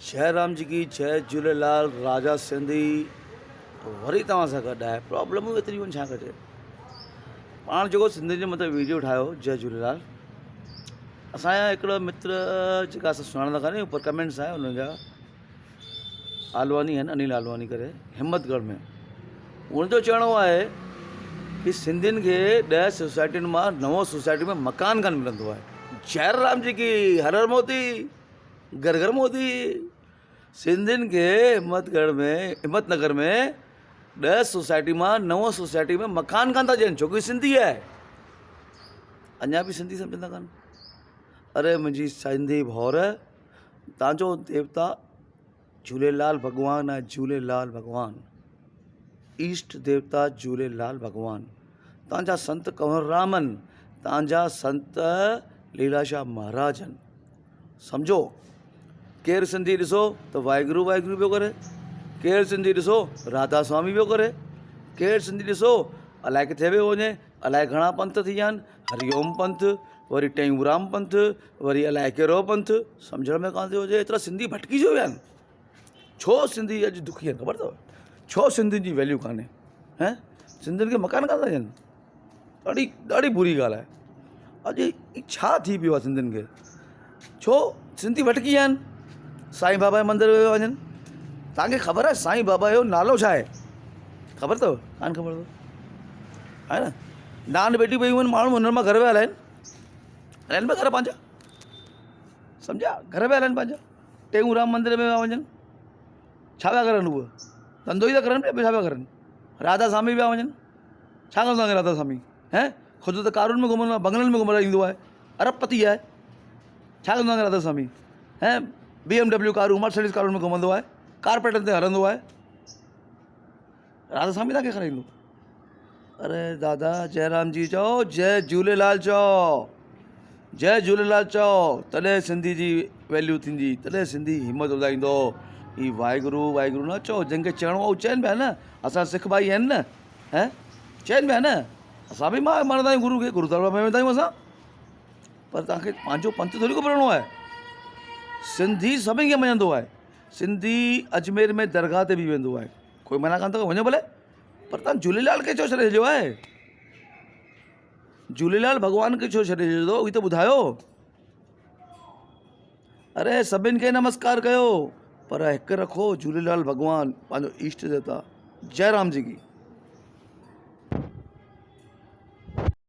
جئي رام جي ڪي جئي جهوليلال راجا سنڌي وري توهان سان گڏ آهي پرابلمون ايتريون آهن ڇا ڪجي پاڻ جيڪو سنڌين جي مٿان ويڊيو ٺاهيو جئي جهوليلال اسانجا هڪڙو متر جيڪا اسان سڃاڻندا ڪانه آهيون پر ڪمينٽس آهي انهن جا آلواني آهن انيل آلواني ڪري همت ڳڙهه ۾ ان جو چوڻو آهي ڪي سنڌين کي ڏهه سوسائٽين مان نو سوسائٽي ۾ مڪان ڪانه ملندو آهي جئي رام جي ڪي هر هر مودي گهر گهر مودي سنڌين کي همت ڳڙهه ۾ همت نگر ۾ ڏهه سوسائٽي مان نو سوسائٽي ۾ مڪان ڪانه ٿا ڏين ڇو ڪي سنڌي آهي اڃا به سنڌي سمجهندا ڪانه اري منهنجي سنڌي ڀائر تانجو ديوتا جهوليلال ڀڳوان آهي جهوليلال ڀڳوان اشٽ ديوتا جهوليلال ڀڳوان تان جا سنت ڪنور رام آهن تان جا سنت ليلاشاهه مهاراج آهن سمجهو ڪير سنڌي ڏسو ته واهگرو واهگرو پيو ڪري ڪير سنڌي ڏسو راڌا سوامي پيو ڪري ڪير سنڌي ڏسو الائي ڪٿي پيو وڃي الائي گهڻا پنٿ ٿي ويا آهن هري اوم پنٿ وري ٽيئونرام پنٿ وري الائي ڪهڙو پنٿ سمجهڻ ۾ ڪانه ٿو اچي ايترا سنڌي ڀٽڪي ڇو ويا آهن ڇو سنڌي اڄ دکي آهن خبر اٿو ڇو سنڌين جي ويليو ڪانهي هين سنڌين کي مڪان ڪانه ٿا ڏين ڏاڍي ڏاڍي بري ڳالهه آهي اڄ ڇا ٿي پيو آهي سنڌين کي ڇو سنڌي ڀٽڪي ويا آهن سائين بابا جي مندر ۾ وڃن توهان کي خبر آهي سائين بابا جو نالو ڇا آهي خبر اٿو ڪانه خبر اٿو آهي نه نان بيٽي پيون آهن ماڻهو هنن مان گهر ويا هلائن هلائن پيا گهر پنهنجا سمجهيا گهر ويا هلائن پنهنجا ٽيئون رام مندر ۾ ويا وڃن ڇا پيا ڪرن اهي ڌنڌو ئي ٿا ڪرن پيا ٻيو ڇا پيا ڪرن راڌا سوامي پيا وڃن ڇا ڪندو آهي راڌا سوامي هي خود ته ڪارن ۾ گهمندو آهي بنگلن ۾ گهمڻ ايندو آهي ارب پتي آهي ڇا ڪندو آهي راڌا سوامي هي بي ايم ڊبليو ڪارون مرسڊيز ڪارن ۾ گهمندو آهي ڪارپيٽن تي هلندو آهي راڌا سوامي توهان کي کارائيندو اري دادا جئي رام جي چئو جئي جهوليلال چئو جئي جهوليلال چئو تڏهن سنڌي جي ويليو ٿيندي تڏهن سنڌي همت وڌائيندو هي واهگرو واهگرو نه چئو جنهن کي چئڻو آهي چون پيا نه اسان سک ڀائي آهن نه هي چون پيا نه اسان به مڃندا آهيون گرو کي گرو دربار ۾ ويندا آهيون اسان پر توهان کي پنهنجو پنٿ ٿوري گهٻرائڻو آهي سنڌي سڀني کي مڃندو آهي سنڌي اجمير ۾ درگاهه تي به ويندو آهي ڪوئي منع ڪانه ٿو وڃو ڀلي پر توهان جهوليلال کي ڇو ڇڏي ڇڏيو آهي جهوليلال ڀڳوان کي ڇو ڇڏي ڇڏيو اٿو اهو ته ٻڌايو اري سڀن کي نمسڪار ڪيو پر هڪ رکو جهوليلال ڀڳوان پنهنجو اشٽ ديوتا جئي رام جي ڪي.